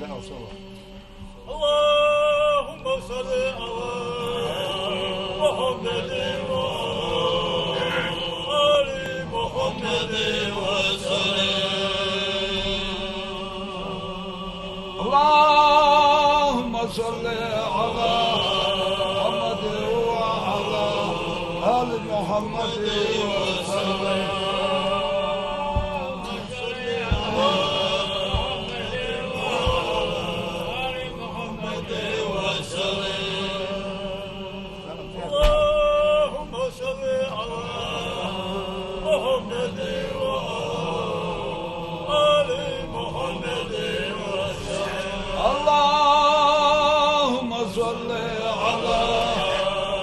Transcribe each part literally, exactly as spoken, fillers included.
اللهم صل على محمد وعلى آل محمد وسلم. اللهم صل على محمد وعلى آل محمد وسلم. اللهم صل على محمد وعلى آل محمد وسلم. اللهم صل على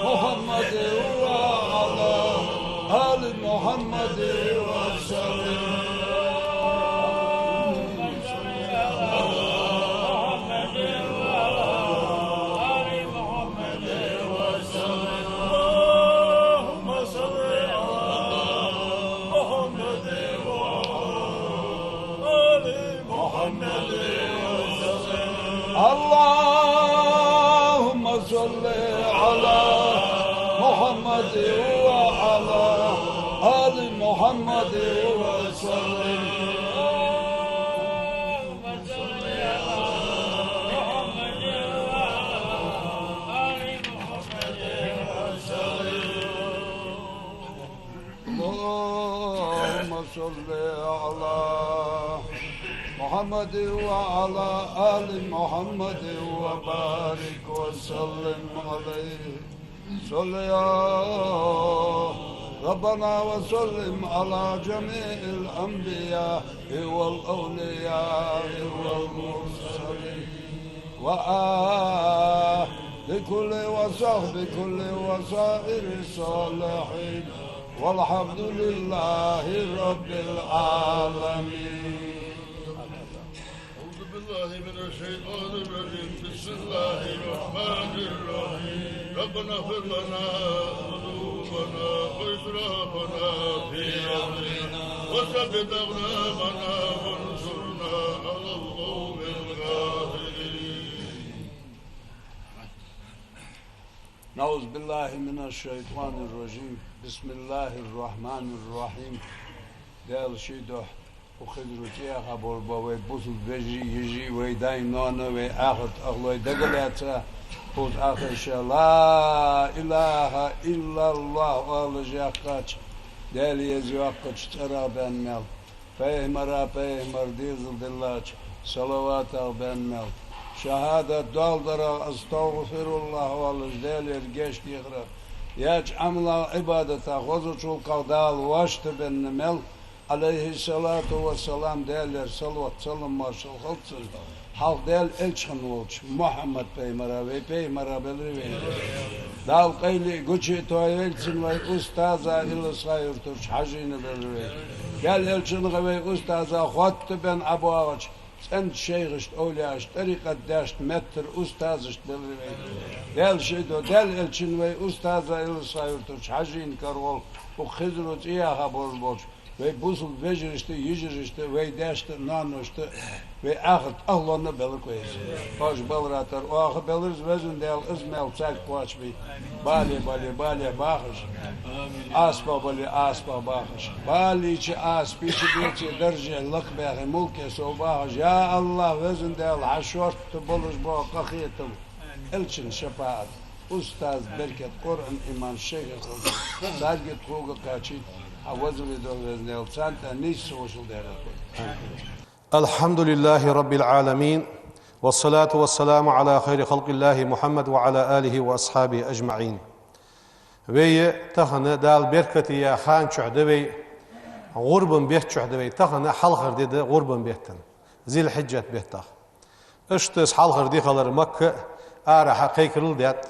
محمد وعلى آل محمد وسلم. اللهم صل على محمد وعلى آل محمد وسلم. اللهم صل على محمد وعلى آل محمد وسلم. اللهم صل على محمد وعلى آل محمد وبارك وسلم عليه. صل يا ربنا وسلم على جميع الأنبياء والأولياء والمرسلين وآل كل وصحب كل وسائر الصالحين. والحمد لله رب العالمين. أعوذ بالله من الشيطان الرجيم. بسم الله الرحمن الرحيم. ربنا اغفر لنا ذنوبنا وإسرافنا في أمرنا وثبت أقدامنا وانصرنا على القوم الكافرين. أعوذ بالله من الشيطان الرجيم. بسم الله الرحمن الرحيم. Даьла ший духьа, укх Хизро цӀи яха болаш бола вай бусалба вежарий, йижарий, вай даьй ноаной, вай ахарт ахлой дагалаьца, кхуза ахиша لا إله إلا الله оалаш яьккхача, Даьла еза йоаккхача цӀерах баьнна мел, пайхамара, пайхамара дезал диллача салаватах баьнна мел, шахӀадат доаладарах, أستغفر الله оалаш Даьлагара гешт дехарах, яьча Ӏамалах, Ӏибадатах, хозача гӀулакхах Дала воашта бенна мел, عليه الصلاة والسلام, Даьлагара салот, салам-моаршал хилда цунна, хьалха Даьла элча хинна волча Мухьаммад пайхамара, вай пайхамара беларий вайна. Дала къайле а, гуча а тойойла цунна, вай устаза, Иласха-Юртарча Хьажийна беларий вайна. Даьла элчанга, вай устаза хоттабенна ӀобоагӀача цӀенача шайхашта, овлияашта, тӀарикъат дешта меттара устазашта беларий вайна. Даьла ший духьа, Даьла элчанна, вай устаза, Иласха-Юртарча Хьажийна карагӀолла, укх Хизро цӀи яха болаш болча вай бусалба вежарашта, йижарашта, вай даьшта, ноаношта, вай ахарт ахлонна беларгва из. Оаш балара тара оаха белар из, Везан Даьла, из мел царга кхоачабе. Бале бале, бале бахаш, Ӏазапах бале, Ӏазапах бахаш, балийча, Ӏазапийча, беце, дарже лакхбаьхе, мулке совбахаш, я АллахӀ, Везан Даьла, хьа шортта болаш бола къахетам, элчан шапаӀат, устаза беркат, Къуръан, иман, шайх хилда, царга а тхога а кхачийта хьа возале дола, Везан Даьла, царна тӀа нийсса вошал дерригаш. الحمد لله رب العالمين، والصلاة والسلام على خير خلق الله محمد وعلى آله وأصحابه أجمعين. Вай тахан Дала беркате яь хана чухь да вай, гӀурбан бетта чухь да вай, тахан хьалхара ди да гӀурбан бетта, Зил-Хьиджат беттах. Иштта из хьалхара ди хилар Макка арахьа кхайкарал даьд.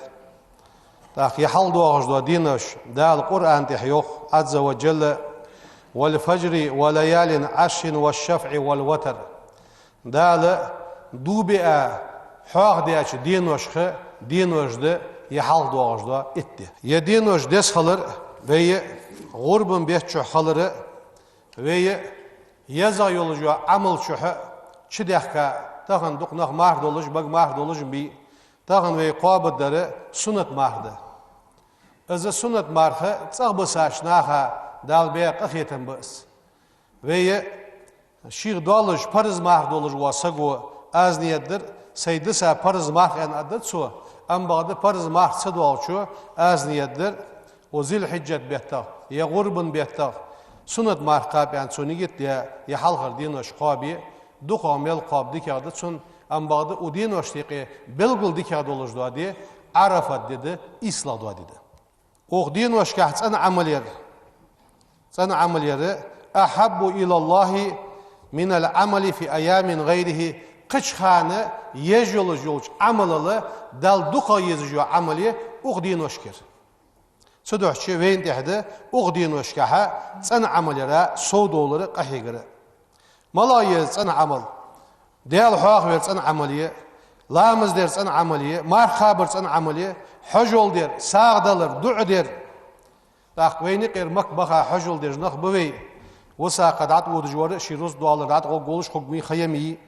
ТӀаккха е хьалха доагӀаш дола денош, Дала Къуръан тӀа йоах, عز وجل: والفجر وليال عشر والشفع والوتر. Дала дув биа хьоахадаьча деношха денош да е хьалха доагӀаш дола итт ди. Е денош деза хилар, вай гӀурбан бетта чухь хилар, вай езагӀа йолаш йола Ӏамал чухь чудаьхка Тахан дукха нах марха долаш, бага марха долаш бий. Тахан вай кхоабаргдар суннат марха да. Из суннат марха цӀагӀа бисача наха Дала баь къахетам ба из. Вай шийх доаллаш парз марха долаш вола саго аз нийят дир, сай диса парз марха аьнна аргдар цо, амма бакъда парз марха ца доаллачо аз нийят дир, укх зуль-хьиджат беттагӀа, е гӀурбан беттагӀа, суннат марха кхаба аьнна цо нигат даь, е хьалхара денош кхоабе, дукхагӀа мел кхоаб дикагӀа да цунна, амма бакъда укх деношта юкъе белггала дикагӀа долаш дола ди Ӏарафат ди да, ийслагӀа дола ди да. Укх деношкахь цӀена Ӏамал яр, цӀена Ӏамал яр, أحب إلى الله من العمل في أيام غيره, кхыча хана еш йолаш йолча Ӏамалал Далла дукхагӀа езаш йола Ӏамал я укх деношка яр. Цудухьа вайна тӀехь да укх деношкахь цӀена Ӏамал яра сов долара, къахьегара. МалагӀа я из цӀена Ӏамал? Даьла хьоахавар цӀена Ӏамал я, ламаз дар цӀена Ӏамал я, марха кхабар цӀена Ӏамал я, хьажол дар, сагӀа далар, дуӀа дар. ТӀаккха вайна юкъера Макка баха хьажол деш нах ба вай. Висакха дӀатӀаводаш вар, ший рузкъа доаллар дӀатӀагӀоргволаш хургвий, ха я мий.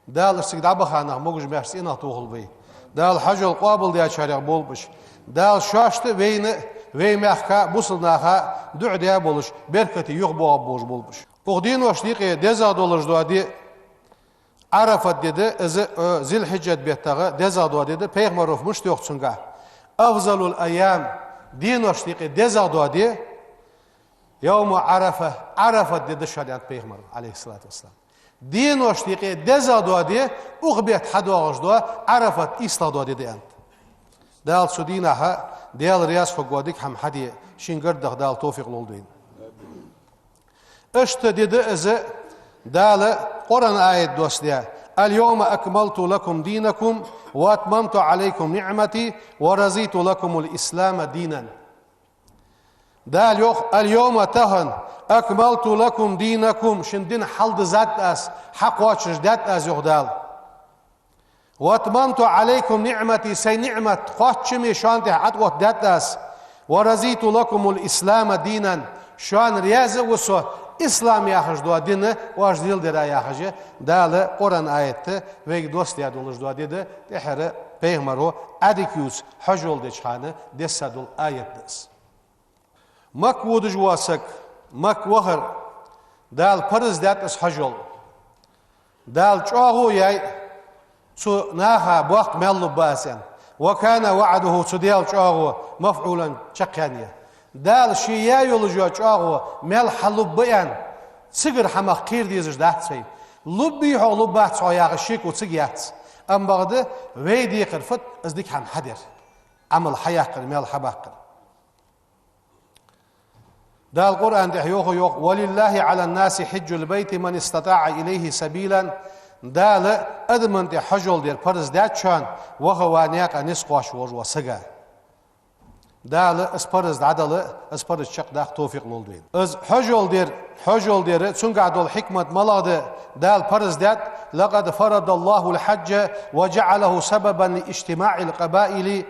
Дала цига дӀабаха нах могаш-маьрша цӀенагӀа тохалба вай. Дала хьажол къоабалдаьчарех болба уж. Дала шоашта а, вайна а, вай мехка а, бусалба наха а дуӀа даь болаш, беркате юхабоагӀаргболаш болба уж. Укх деношта юкъе дезагӀа долаш дола ди Ӏарафат ди да, из, э, зуль-хьиджат беттагӀа дезагӀа дола ди да, пайхамаро мишта йоах цунгахь: أفضل الأيام, деношта юкъе дезагӀа дола ди, يوم عرفة, Ӏарафат ди да шоана, аьннад пайхамаро, عليه الصلاة والسلام. Деношта юкъе дезагӀа дола ди, укх бетта хьадоагӀаш дола Ӏарафат ийслагӀа дола ди да, аьннад. Дала цу дийнахьа Даьла раьза хургвола дика хӀама хьаде, шийна гаргдаха Дала товфикъ лолда вайна. Иштта ди да из, Дала Къуръан аят доссадаь: اليوم أكملت لكم دينكم وأتممت عليكم نعمتي ورضيت لكم الإسلام دينا. Дала йоах: اليوم, тахан, أكملت لكم دينكم, шун ди хьалдизад аз, хьакхоачашдаьд аз, йоах Дала. وأتممت عليكم نعمتي, сай ниӀмат кхоачаме шоана тӀа тӀаоттадаьд аз. ورضيت لكم الإسلام دينا, шоана раьза а ва со ислам яхаш дола ди оаш леладара яхаш, Дала Къуръан аятта вайга доссадаь долаш дола ди да, тӀехьара пайхамаро Ӏадика ювца хьажол деча хана десса дола аят да из. Макка водаш вола саг, Макка вахар, Дала парз даьд из хьажол. Дала чӀоагӀо яьй цу наха боккха маьл лургба аз, аьнна. وكان وعده, цу Даьла чӀоагӀо, مفعولا, чакхъяьнна я. Дала ше яь йолаш йола чӀоагӀо маьл хьалургба аьнна, цигара хӀамах кхера дезаш дац вай. Лургбий хьогӀ, лургбац хьогӀ яхаш шеко цига яц. Амма бакъда вай декхар фуд? Из дика хӀама хьадар, Ӏамал хьаяккхар, маьл хьабаккхар. Дала Къуръан тӀа йоах, йоах: ولله على الناس حج البيت من استطاع إليه سبيلا. Дала адамашта тӀа хьажол дар парз даьд шоана, ваха ва наькъа низ кхоачаш волаш вола саг. Дала из парз дӀадала, из парз чакхдаха товфикъ лолда вайна. Из хьажол дар, хьажол дар, цунгахь дола хьикмат малагӀа да, Дала парз даьд: لقد فرض الله الحج وجعله سببا لاجتماع القبائل.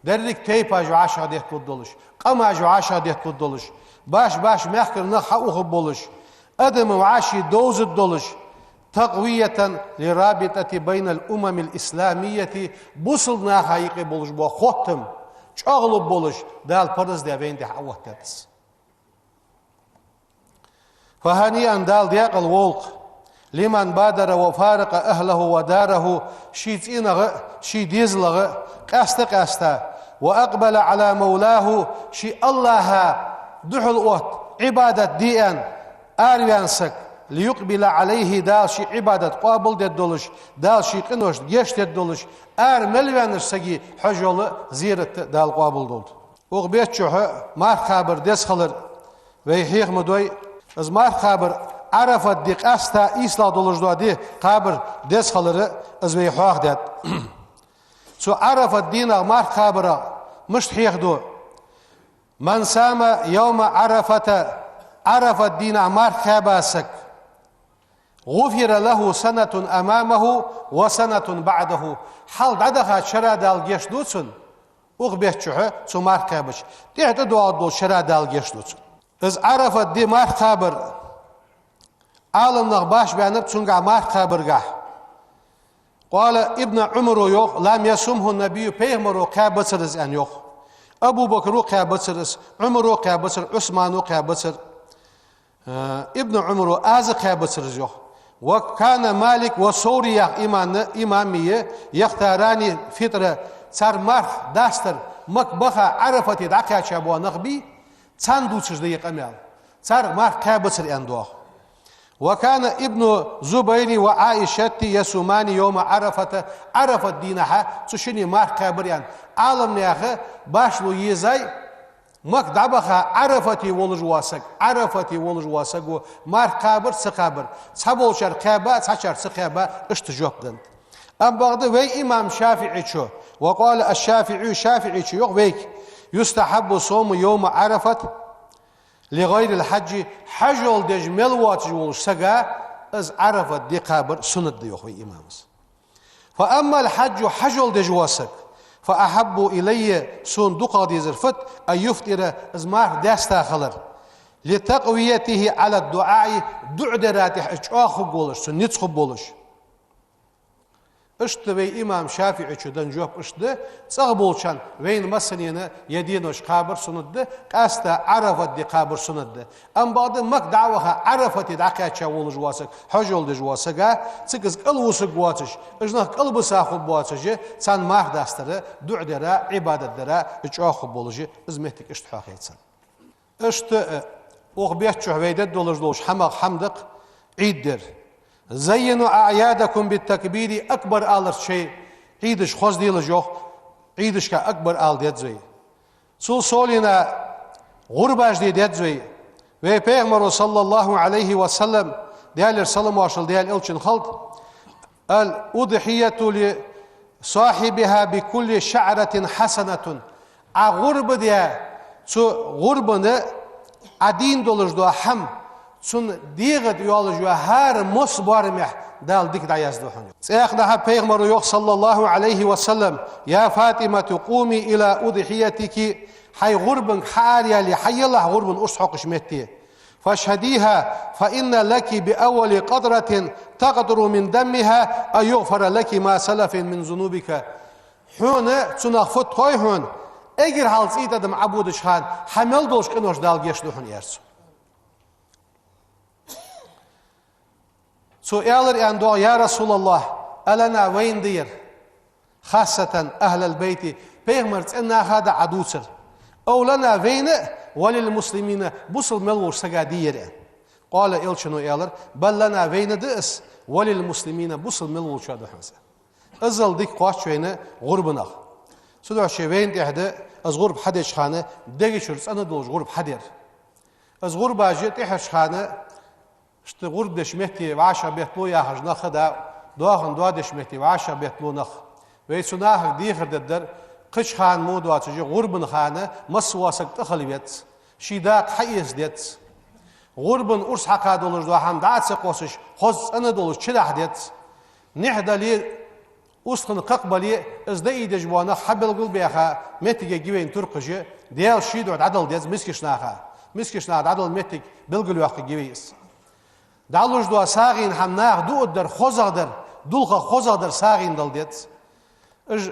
Деррига тайпаш вӀашагӀдетталургдолаш, къамаш вӀашагӀдетталургдолаш, баш-баш мехкара нах хьаухаргболаш, адам вӀаший довзаргдолаш, تقوية للرابطة بين الأمم الإسلامية, бусалба наха юкъе болаш бола хоттам чӀоагӀлургболаш, Дала парз даь вайна тӀа Ӏооттадаьд из. فهنيئا, Дала даькъала волва, لمن بادر وفارق أهله وداره, ший цӀенагӀа а, ший дезалагӀа а къаьста-къаьста, وأقبل على مولاه, ший АллахӀа духьал отта, Ӏибадат де аьнна араваьнна саг, ليقبل عليه, Дала ший Ӏибадат къоабалдергдолаш, Дала ший къиношта гешт дергдолаш, ара мел ваьннача сага хьажол а, зиярат а Дала къоабалдолда. Укх бетта чухь марха кхабар деза хилар вай хьеха ма дой. Из марха кхабар, Ӏарафат ди къаьста ийслагӀа долаш дола ди кхабар деза хилар, из вай хьоахадаьд. Цу Ӏарафат дийнахьа марха кхабарах мишта хьехаду: من صام يوم عرفة, Ӏарафат дийнахьа марха кхаьба саг, غفر له سنة أمامه وسنة بعده. Хьалха дӀадахача шера Дала гешт ду цунна, укх бетта чухь цу марха кхаьбача, тӀехьа тӀадоагӀаш долча шера Дала гешт ду цунна. Из Ӏарафат ди марха кхабар, Ӏаламнах баш баьннаб цунгахь марха кхабаргахь. قال ابن عمر йоах, لم يصمه النبي, пайхамаро кхаьбацар из аьнна йоах. Абу Бакро кхаьбацар из, Ӏумаро кхаьбацар, Ӏусмано кхаьбацар. Э, Ибн Ӏумаро аз кхаьбацар из йоах. وكان مالك والثوري яха имам, имамий, يختاران الفطر, цар марх дастар, Макка баха Ӏарафате дӀакхаьча бола нах бий, царна дувцаш да ер къамаьл. Цар марх кхаьбацар аьнна доагӀа. وكان ابن الزبير وعائشة يصومان يوم عرفة, Ӏарафат дийнахьа цу шинне марх кхаьбар аьнна. Ӏаламнаха башхало езай, Макка дӀабаха Ӏарафате волаш вола саг, Ӏарафате волаш вола саго марх кхабар, ца кхабар, цхьаболчар кхаьба, цхьачар ца кхаьба, иштта жоп деннад. Амма бакъда вай имам ШафиӀийчо, وقال الشافعي, ШафиӀийчо йоах вайга: يستحب صوم يوم عرفة لغير الحاج, хьажол деш мел воацаш волча сага из Ӏарафат ди кхабар суннат да йоах вай имама. فأما الحاج, хьажол деш вола саг, فأحب إلي, сона дукхагӀа дезар фуд, أن يفطر, из марх даьста хилар, لتقويته على الدعاء, дуӀа дара тӀехьа из чӀоагӀа хургволаш, цун низ хургболаш. Иштта вай имам ШафиӀийчо денна жоп иштта да, цӀагӀа болчарна, вайна массанена ер денош кхабар суннат да, къаьстта Ӏарафат ди кхабар суннат да. Амма бакъда Макка дӀа а ваха, Ӏарафате дӀакхаьча волаш вола саг, хьажол деш вола сага, цига из кӀалвусаргвоацаш, уж нах кӀалбиса хургбоацаш, царна марх дастара, дуӀа дара, Ӏибадат дара, из чӀоагӀа хургболаш, из моттиг иштта хьоахайцар. Иштта, э, укх бетта чухь вай дергдолаш долча хӀамах хӀама да-кх Ӏид дар. زينوا أعيادكم بالتكبير, акбар аларца шоай Ӏидаш хозделаш йоах, Ӏидашка акбар ала деза вай. Цул совгӀа гӀурбаш де деза вай. Вай Пайхамаро, صلى الله عليه وسلم, Даьлера салам-моаршал Даьла Элчанна хилда: الأضحية لصاحبها بكل شعرة حسنة. Ӏа гӀурба даь, цу гӀурбана Ӏа дийна долаш дола хӀама, цун дегӀа тӀа йолаш йола хӀара мос боарамехь Дала дика дӀаяздергда хьона. ЦӀаькха а Пайхамаро йоах, صلى الله عليه وسلم: يا فاطمة قومي إلى أضحيتك, хьай гӀурбанга хьаара яле, хьаелахь гӀурбан урс хьокхаш метте. فاشهديها، فإن لك بأول قطرة تقطر من دمها أن يغفر لك ما سلف من ذنوبك. Хьона цунах фуд хой хьона, эггара хьалха цӀий тӀадам Ӏободача хана хьа мел долча къинош Дала гешт ду хьона, аьлар цо. Цо аьлар аьнна доагӀа: يا رسول الله, ألنا, вайна да ер, خاصة أهل البيت, Пайхамара цӀен наха да Ӏа дувцар, أو لنا, вайна а, وللمسلمين, бусалба мел волча сага дий ер, аьнна. قال, Элчано аьлар: بل لنا, вайна да из, وللمسلمين, бусалба мел волчоа да хьона из. Иззал дика кхоач вайна гӀурбанах. Цудухьа шоай вайна тӀехьа да из гӀурба хьадеча хана дега чура цӀена долаш гӀурба хьадар. Из гӀурбаш тӀехьарча хана, иштта гӀурба деча метте вӀашагӀбетталу яхаш нах да, доахан доа деча метте вӀашагӀбетталу нах. Вай цу нахага дехар дергдар, кхыча хана мо доацаш, гӀурбан хана массавола саг тӀа хила веза, ший дакъа хьаэца деза. ГӀурбан урс хьакха долаш дола хӀама дӀа а ца кхоссаш, хоза цӀена долаш чудахьа деза. Нихь дале, устагӀа кхакха бале, из даийдеш бола нах хьабелгалбаьха моттигерг я вайна туркхаш, Даьла ший духьа дӀадала деза мискача наха. Мискача наха дӀадала моттиг белгалйоаккхаргья вай из. ДӀалуш дола сагӀийна хӀама наха дуадар, хозагӀдар, дулхах хозагӀдар сагӀийна дала деза. Уж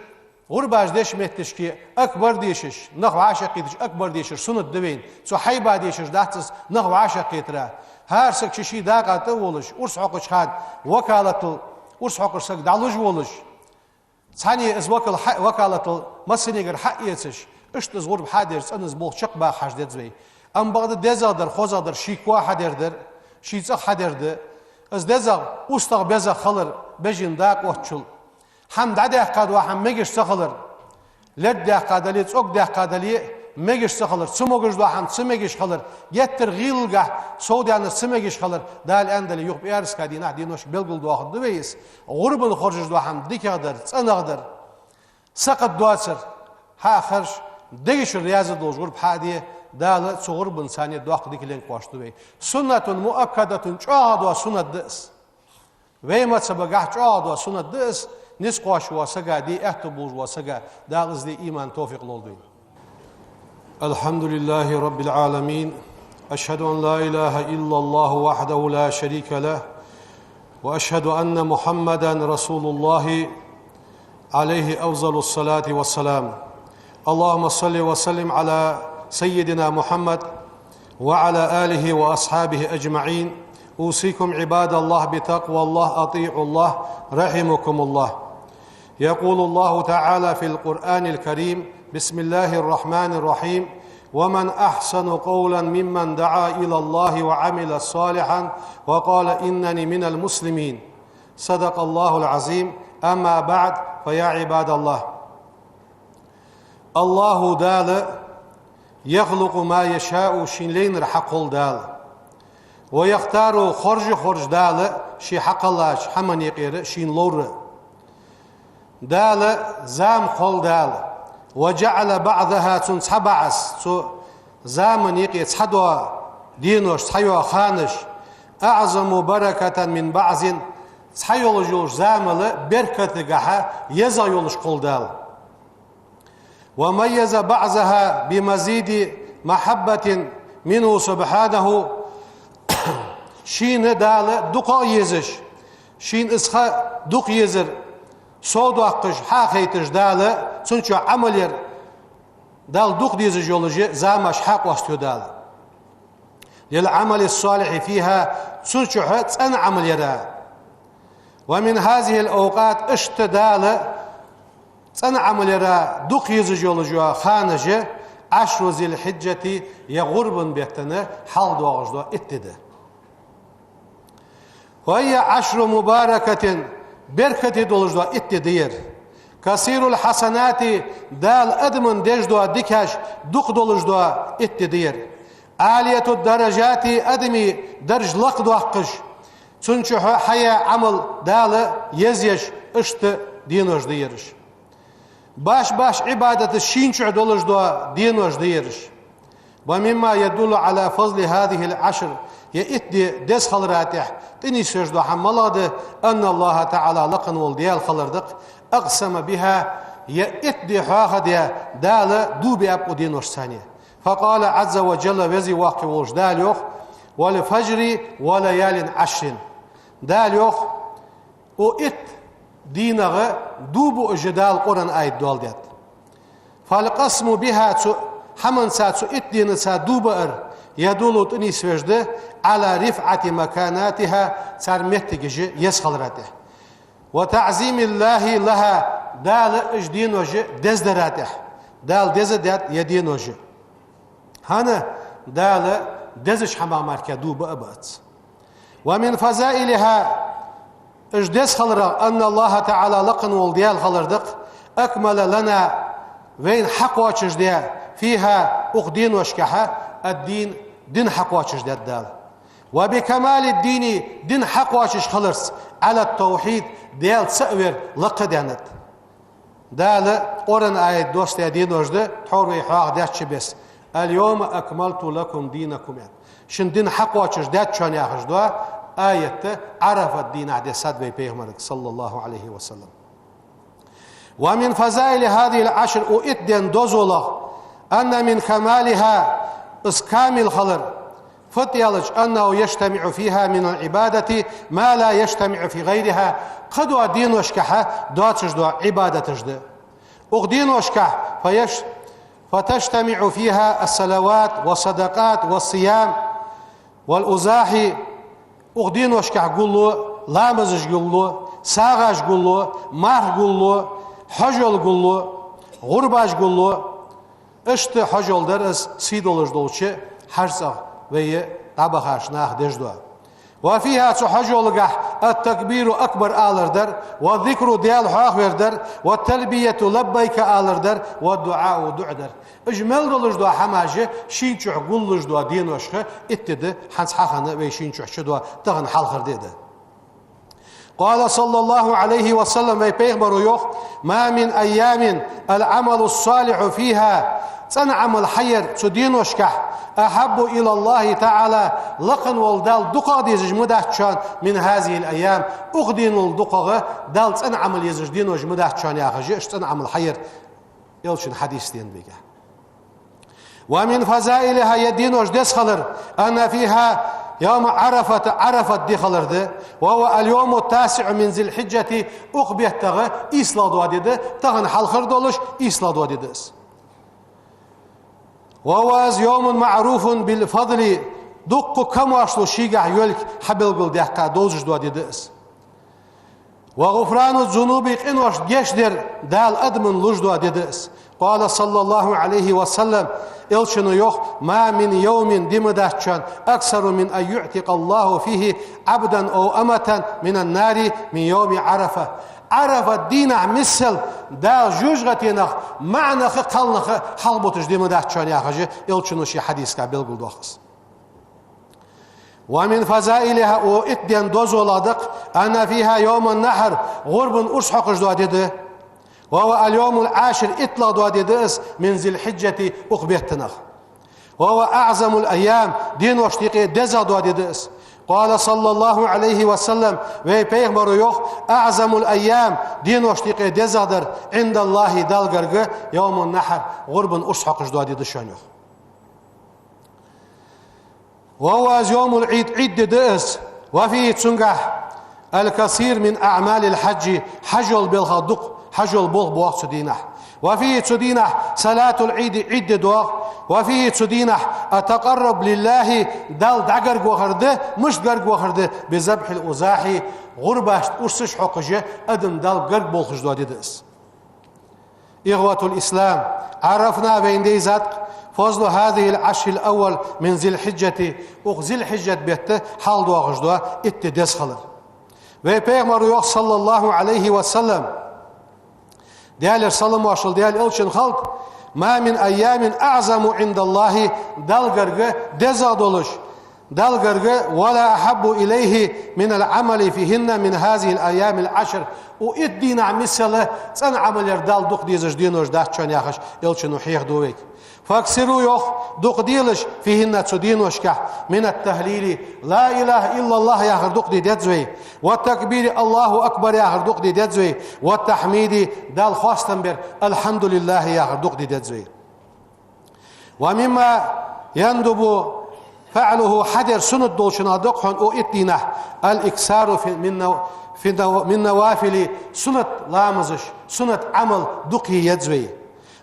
гӀурбаш деча метташка акбар дешаш, нах вӀашагӀкхийтача акбар дешар суннат да вайна. Цу хьайба дешаш дац из нах вӀашагӀкхетара. ХӀара саг ший-ший дакъа тӀа а волаш, урс хьокхача хана вакалатал урс хьокхаш саг дӀалуш волаш, цхьанне из вакал хьа-, вакалатал массанегара хьаэцаш, иштта из гӀурба хьадар цӀена, из болх чакхбаха хьажа деза вай. Амма бакъда дезагӀдар, хозагӀдар ший коа хьадар дар, ший цӀагӀа хьадар да. Из дезагӀа, устагӀа безагӀа хилар, бежан дакъа оттачул. ХӀама дӀадаьккха дола хӀама мегаш ца хилар. Лерг даьккха дале, цӀог даьккха дале, мегаш ца хилар, ца могаш дола хӀама ца мегаш хилар, геттара гӀийлалгахь совдаьннар ца мегаш хилар, Дала аьннадале, юха пӀаьраска дийнахьа денош белгалдоахаргда вай из. ГӀурбан хоржаш дола хӀама дикагӀдар, цӀенагӀдар, сакхат доацар хьа а харжа, дега чура раьза долаш гӀурба хьа а де, Дала цу гӀурбанца цхьана доккха дика лен кхоачаргда вай. سنة مؤكدة, чӀоагӀа дола суннат да из. Вай мазхӀабагахь чӀоагӀа дола суннат да из, низ кхоачаш вола сага де, аьттув болаш вола сага, Дала из де иман, товфикъ лолда вайна. الحمد لله رب العالمين. أشهد أن لا إله إلا الله وحده لا شريك له. وأشهد أن محمدا رسول الله عليه أفضل الصلاة والسلام. اللهم صل وسلم على سيدنا محمد وعلى آله وأصحابه أجمعين. أوصيكم عباد الله بتقوى الله، أطيعوا الله رحمكم الله. يقول الله تعالى في القرآن الكريم: بسم الله الرحمن الرحيم: ومن أحسن قولا ممن دعا إلى الله وعمل صالحا وقال إنني من المسلمين. صدق الله العظيم. أما بعد، فيا عباد الله. الله Дала يخلق ما يشاء, шийна лайнар хьакхолл Дала. ويختار, хоржа а хорж Дала, ше хьакхеллача хӀаман юкъера шийна ловр. Дала зама кхолл Дала. وجعل بعضها, цун цхьа баӀас, цу заман юкъе цхьа доагӀа денош, цхьа йоагӀа ханаш, أعظم بركة من بعض, цхьа йолаш йолча замал беркатагахьа езагӀа йолаш кхолл Дала. وميز بعضها بمزيد محبة منه سبحانه. Шийна Дала дукха а езаш, шийна из ха дукха езар совдоаккхаш, хьахайташ Дала, цун чу Ӏамал яр Дала дукха дезаш йолаш замаш хьакъоастайой Дала. للعمل الصالح فيها, цун чухьа цӀена Ӏамал яра. ومن هذه الأوقات, иштта Дала цӀена Ӏамал яра дукха езаш йолаш йола ханаш я, عشر ذي الحجة, е гӀурбан бетта хьалха доагӀаш дола итт ди да. وهي عشر مباركة, беркате долаш дола итт ди да ер. كثير الحسنات, Дала адамна деш дола дикаш дукха долаш дола итт ди да ер. عالية الدرجات, адамий дарж лакхдоаккхаш, цун чухьа хьаяь Ӏамал Дала езъеш, иштта денош да ераш. Баш-баш Ӏибадаташ шийна чухьа долаш дола денош да ераш. ومما يدل على فضل هذه العشر, е итт ди деза хилара тӀехьа тӀанийсвеш дола хӀама малагӀа да, أن الله تعالى, лакха вола Даьла хилар да-кх, أقسم بها, е итт ди хьоахадаь Дала дув биаб укх деношца. فقال عز وجل, Веза-Воккха волча Дала йоах: والفجر وليال عشر. Дала йоах, укх итт дийнах дув буаш Дала Къуръан аят доаладаьд. فالقسم بها, цу хӀаманца, цу итт дийнаца дув баар, يدل, тӀанийсвеш да, على رفعة مكانتها, цар моттигаш еза хилара тӀехьа. وتعظيم الله لها, Дала уж денош дезадара тӀехьа. Дала деза даьд е денош. ХӀана? Дала дезача хӀамах мара дув баа а бац. ومن فضائلها, уж деза хиларах, أن الله تعالى, лакха вола Даьла хилар да-кх, أكمل لنا, вайна хьакхоачашдаь, فيها, укх деношкахьа, الدين, ди хьакхоачашдаьд Дала. وبكمال الدين, ди хьакхоачаш хиларца, على التوحيد, Даьла цаӀ вар лакха даьннад. Дала Къуръан аят доссадаь денош да, тхьовра вай хьоахадаьча беса: اليوم أكملت لكم دينكم, аьнна. Шун ди хьакхоачашдаьд шоана, яхаш дола аят Ӏарафат дийнахьа дессад вай Пайхамарга, صلى الله عليه وسلم. ومن فضائل هذه العشر, укх итт ден дозалах, أن من كمالها, из камил хилар, фуд аьлча, أنه يجتمع فيها من العبادة ما لا يجتمع في غيرها, кхыдолча деношкахьа доацаш дола Ӏибадаташ да. Укх деношкахь فيش-, فتجتمع فيها الصلوات والصدقات والصيام والأضاحي, укх деношкахь гуллу, ламазаш гуллу, сагӀаш гуллу, марха гуллу, хьажол гуллу, гӀурбаш гуллу, иштта хьажол дар из сий долаш долча хьажцӀагӀа вай дӀабахача наха деш дола. وفيها, цу хьажолагахь, التكبير أكبر алар дар, والذكر, Даьла хьоахавар дар, والتلبية لبيك алар дар, والدعاء, дуӀа дар. Уж мел долаш дола хӀамаш шийна чухь гуллуш дола деношха итт ди да, хӀанз хьахинна вай шийна чухь чудола тахан хьалхара ди да. قال صلى الله عليه وسلم, вай Пайхамаро йоах: ما من أيام العمل الصالح فيها, цӀена Ӏамал хьаяр цу деношкахь, أحب إلى الله تعالى, лакха вола Дала дукхагӀа дезаш ма дац шоана, من هذه الأيام, укх денал дукхагӀа Дала цӀена Ӏамал езаш денош ма дац шоана, яхаш, иштта цӀена Ӏамал хьаяр Элчан хьадис денна бега. ومن فضائلها, е денош деза хилар, أن فيها يوم عرفة, Ӏарафат ди хилар да. وهو اليوم التاسع من ذي الحجة, укх беттагӀа ийслагӀа дола ди да, тахан хьалхара долаш ийслагӀа дола ди да из. وهو يوم معروف بالفضل, дукха камаьршал шийгахьа йолга хьабелгалдаьккха долаш дола ди да из. وغفران الذنوب, къиношта гешт дар Дала адамашта луш дола ди да из. قال صلى الله عليه وسلم, Элчано йоах: ما من يوم, ди ма дац шоана, أكثر من أن يعتق الله فيه عبدا أو أمة من النار من يوم عرفة. Ӏарафат дийнахьа миссел Дала жожагӀатенах маӀанаха, кхалнаха хьалхабуташ ди ма дац шоана, яхаш, Элчано ший хьадисагахьа белгалдоах из. ومن فضائلها, укх итт ден дозалах да-кх, أن فيها يوم النحر, гӀурбан урс хьокхаш дола ди да. وهو اليوم العاشر, иттлагӀа дола ди да из, من ذي الحجة, укх беттанах. وهو أعظم الأيام, деношта юкъе дезагӀа дола ди да из. قال صلى الله عليه وسلم, вай пайхамаро йоах: أعظم الأيام, деношта юкъе дезагӀдар, عند الله, Далла гарга, يوم النحر, гӀурбан урс хьокхаш дола ди да шоана, йоах. وهو يوم العيد, Ӏийд ди да из. وفيه, цунгахьа, الكثير من أعمال الحج, хьажол белхах дукха хьажол болх боагӀа цу дийнахьа. وفيه, цу дийнахьа, صلاة العيد, Ӏийд ди доагӀа. وفيه, цу дийнахьа, التقرب لله, Далла дӀагарга вахар да, мишта гарга вахар да, بذبح الأضاحي, гӀурбашта урсаш хьокхаш, адам Далла гарга болхаш дола ди да из. إخوة الإسلام, عرفنا, вайна дийзад-кх, فضل هذه العشر الأول من ذي الحجة, укх Зуль-Хьиджат бетта хьалха доагӀаш дола итт ди деза хилар. Вай пайхамаро йоах, صلى الله عليه وسلم, Даьлера салам-моаршал Даьла Элчанна хилда: ما من أيام أعظم عند الله, Далла гарга дезагӀа долаш, Далла гарга, ولا أحب إليه من العمل فيهن من هذه الأيام العشر. Укх итт дийнахьа миссел цӀена Ӏамал яр Далла дукха дезаш денош дац шоана, яхаш, Элчано хьехаду вайга. فأكثروا, йоах, дукха делаш, فيهن, цу деношкахь, من التهليل, لا إله إلا الله яхар дукха де деза вай, والتكبير, الله أكبر яхар дукха де деза вай, والتحميد, Далла хоастам бар, الحمد لله яхар дукха де деза вай. ومما يندب فعله, хьадар суннат долчунах да-кх хьона укх итт дийнахьа, الإكثار في، من نو-، في نو-، من النوافل, суннат ламазаш, суннат Ӏамал дукха е еза вай.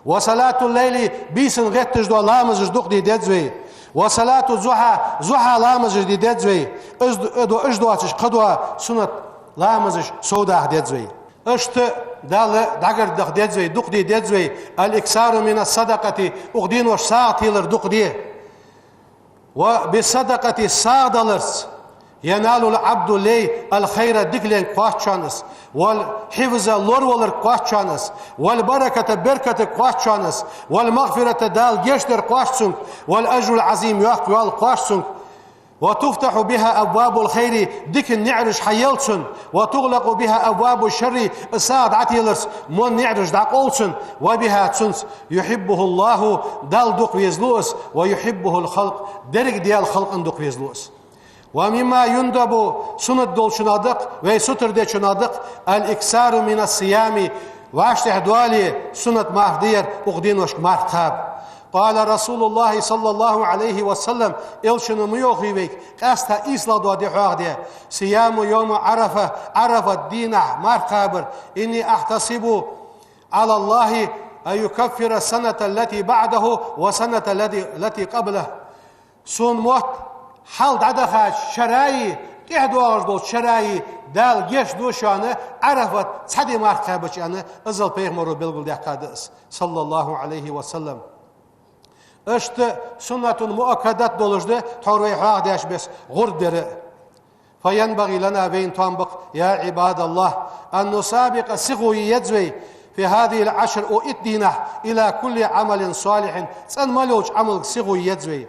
وصلاة الليل, бийсан гӀетташ дола ламазаш дукха де деза вай. وصلاة الضحى, зухьа ламазаш де деза вай. Из д-, из доацаш кхыдола суннат ламазаш совдаха деза вай. Иштта Далла дӀагарга даха деза вай, дукха де деза вай, الإكثار من الصدقة, укх деношка сагӀа телар дукха де. وبالصدقة, сагӀа даларца, ينال العبد, лай, الخير, дикаленг кхоач шоана из, والحفظ, лоравалар кхоач шоана из, والبركة, беркат кхоач шоана из, والمغفرة, Дала гешт дар кхоач цунга, والأجر العظيم, йоккха йоал кхоач цунга. وتفتح بها أبواب الخير, дикан наӀараш хьаелл цунна, وتغلق بها أبواب الشر, из сагӀа дӀателарца мо наӀараш дӀакъовл цунна, وبها, цунца, يحبه الله, Далла дукха везалу из, ويحبه الخلق, деррига Даьла халкъ а дукха везалу из. ومما يندب, суннат долчунах да-кх, вай сутара дечунах да-кх, الإكثار من الصيام, вӀаштӀехьа доале суннат марха де яр, укх деношка марха кхаба. قال رسول الله صلى الله عليه وسلم, Элчано ма йоахий вайга, къаьстта ийслагӀа дола ди хьоахаде: صيام يوم عرفة, Ӏарафат дийнахьа марха кхабар, إني أحتسب على الله أن يكفر السنة التي بعده والسنة التي، التي قبله. Сона мотт, хьалха дӀадахача шераи, тӀехьа доагӀаш долча шераи Дала гешт ду шоана, Ӏарафат цхьа ди марха кхаьбача, аьнна, иззал пайхамаро белгалдаьккха да из, صلى الله عليه وسلم. Иштта суннатун муаккадат долаш да, тхьовра вай хьоахадеш беса, гӀурба дар а. فينبغي لنا, вайна тоам ба-кх, يا عباد الله, أن نسابق, сихо е еза вай, في هذه العشر, укх итт дийнахьа, إلى كل عمل صالح, цӀена мел йолча Ӏамалга сихо е еза вай.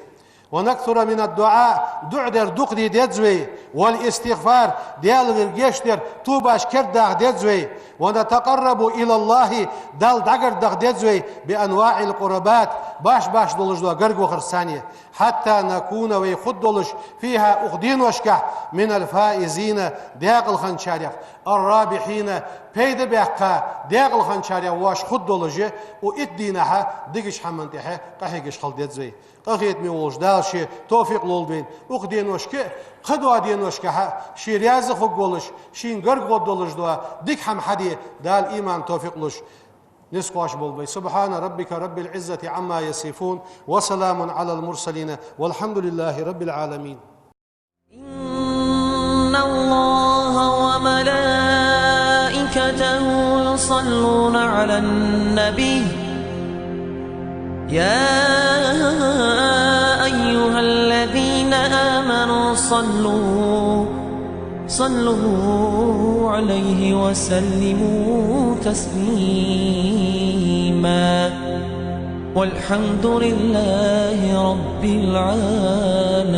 ونكثر من الدعاء, дуӀа дар дукха де деза вай, والاستغفار, Даьлагара гешт дар, тобаш кердадаха деза вай, ونتقرب إلى الله, Далла дӀагарга даха деза вай, بأنواع القربات, башха-башха долаш дола гарга вахарца цхьана, حتى نكون, вай хургдолаш, فيها, укх деношкахь, من الفائزين, даькъала хинначарех, الرابحين, пайда баьккха, даькъала хинначарех воаш хургдолаш, укх итт дийнахьа дикача хӀаман тӀехьа къахьегаш хила деза вай. Къахетаме волча Дала ший товфикъ лолда вайна. Укх деношка, кхыдола деношка хьа ший раьза хургволаш, шийна гаргагӀоргдолаш дола дика хӀама хьаде Дала иман, товфикъ луш, низ кхоачаш болба вай. سبحان ربك رب العزة عما يصفون، وسلام على المرسلين، والحمد لله رب العالمين. إن الله وملائكته يصلون على النبي، يا أيها الذين آمنوا صلوا، صلوا عليه وسلموا تسليما. والحمد لله رب العالمين.